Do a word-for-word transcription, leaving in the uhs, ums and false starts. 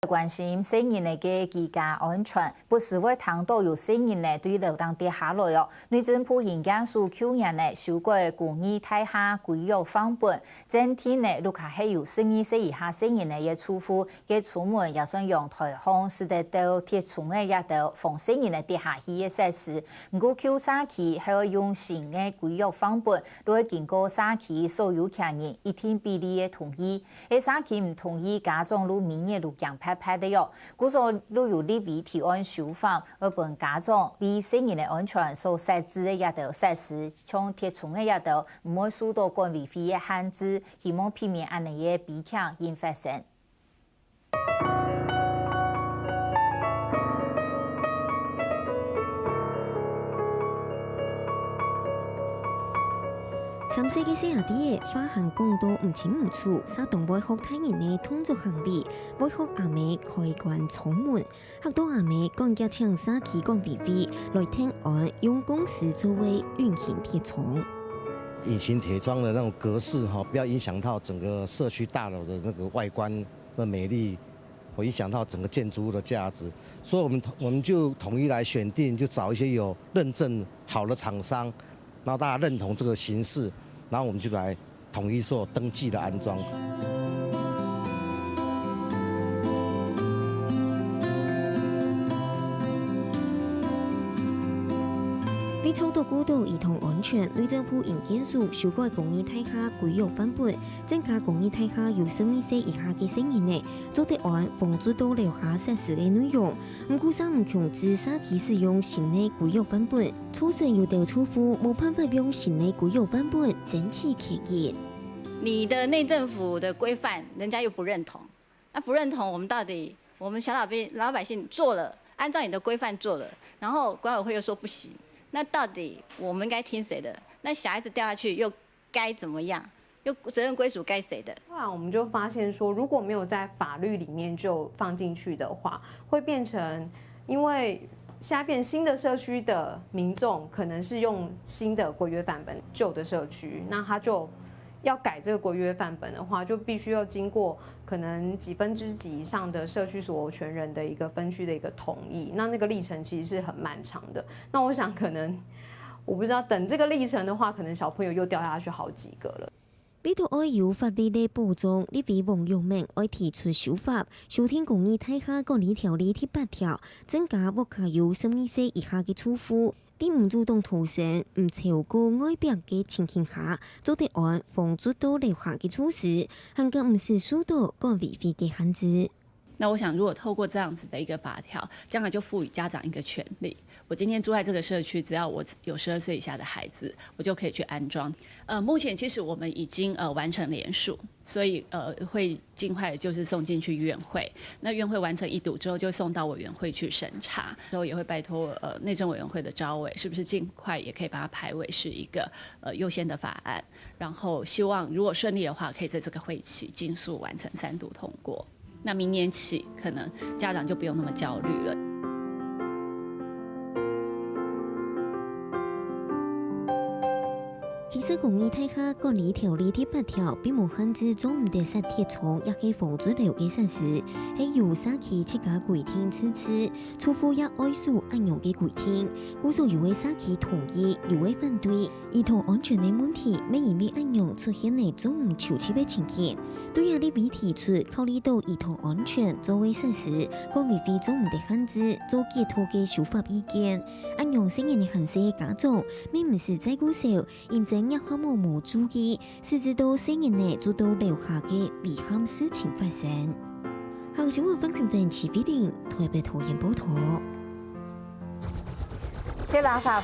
關心細人仔个居家安全，不時會聽到有細人仔對樓頂跌下來哦。內政部營建署舊年呢修改公寓大廈規約範本，增訂呢，屋下係有十二歲以下細人仔个住戶，个窗門也算陽台項，使得到鐵窗仔這兜防細人仔跌下去个設施。毋過舊社區還愛用新个規約範本，都愛經過社區所有權人一定比例个同意。 係社區毋同意，家長就每日就驚怕怕个喲。故所就有立委提案修法，愛分家長為細人个安全所設置个這兜設施，像鐵窗个這兜，毋會受到管委會个限制，希望避免恁呢个悲劇因發生。 三歲个細阿弟仔，話還講到毋清毋楚，煞當會學大人个動作行為，會學阿姆開關窗門，嚇到阿姆趕遽請社區管委會來定案，用公司座位運行鐵窗。隱形鐵窗的那種格式哈，不要影響到整個社區大樓的那個外觀的美麗，會影響到整個建築物的價值。所以我們統，我們就統一來選定，就找一些有認證好的廠商，然後大家認同這個形式，然後我們就來統一做登記的安裝。 為做到顧到兒童安全，內政部營建署修改公寓大廈規約範本，增加公寓大廈有十二歲以下个細人仔做得安防捉到樓下設施个內容。毋過，三五強制社區使用新个規約範本，造成有兜住戶無辦法用新个規約範本爭取權益。你的內政府的規範，人家又不認同，那不認同，我們到底，我們小老百，老百姓做了，按照你的規範做了，然後管委會又說不行，那到底我們應該聽誰的？那小孩子掉下去又該怎麼樣？又責任歸屬該誰的？後來我們就發現說，如果沒有在法律裡面就放進去的話，會變成，因為現在變新的社區的民眾可能是用新的規約範本，舊的社區，那他就要改這個規約範本的話，就必須要經過可能幾分之幾以上的社區所有權人的一個分區的一個同意，那那個歷程其實是很漫長的。那我想可能，我不知道，等這個歷程的話，可能小朋友又掉下去好幾個了。為著愛有法律个保障，立委王育明愛提出修法，修訂公寓大廈管理條例第八條，增加屋下有十二歲以下个住戶，在毋阻擋逃生、毋超過外壁个情形下，做得安防捉到樓下个措施，還較毋使受到管委會个限制。 那我想，如果透過這樣子的一個法條，將來就賦予家長一個權利，我今天住在這個社區，只要我有十二歲以下的孩子，我就可以去安裝。呃，目前其實我們已經，呃，完成聯署，所以，呃，會盡快就是送進去院會。那院會完成一讀之後，就送到委員會去審查，之後也會拜託，呃，內政委員會的召委，是不是盡快也可以把它排為是一個，呃，優先的法案，然後希望如果順利的話，可以在這個會期盡速完成三讀通過。 那明年起，可能家長就不用那麼焦慮了。其實公寓大廈管理條例第八條並無限制做毋得設鐵窗抑係防捉樓个設施，係由社區自家規定自治，住戶也愛守恁樣个規定。故所有个社區同意，有个反對。 兒童安全个問題乜因為恁樣出現了做毋周到个情形。對啊，立委提出考慮到兒童安全做个設施，管委會做毋得限制做解套个修法意見。恁樣細人仔還細个家長，乜毋使再過愁，因爭若發毛無注意，使致到細人仔捉到樓下个遺憾事情發生。客家新聞范群文、徐慧玲，台北桃園報導。 這立法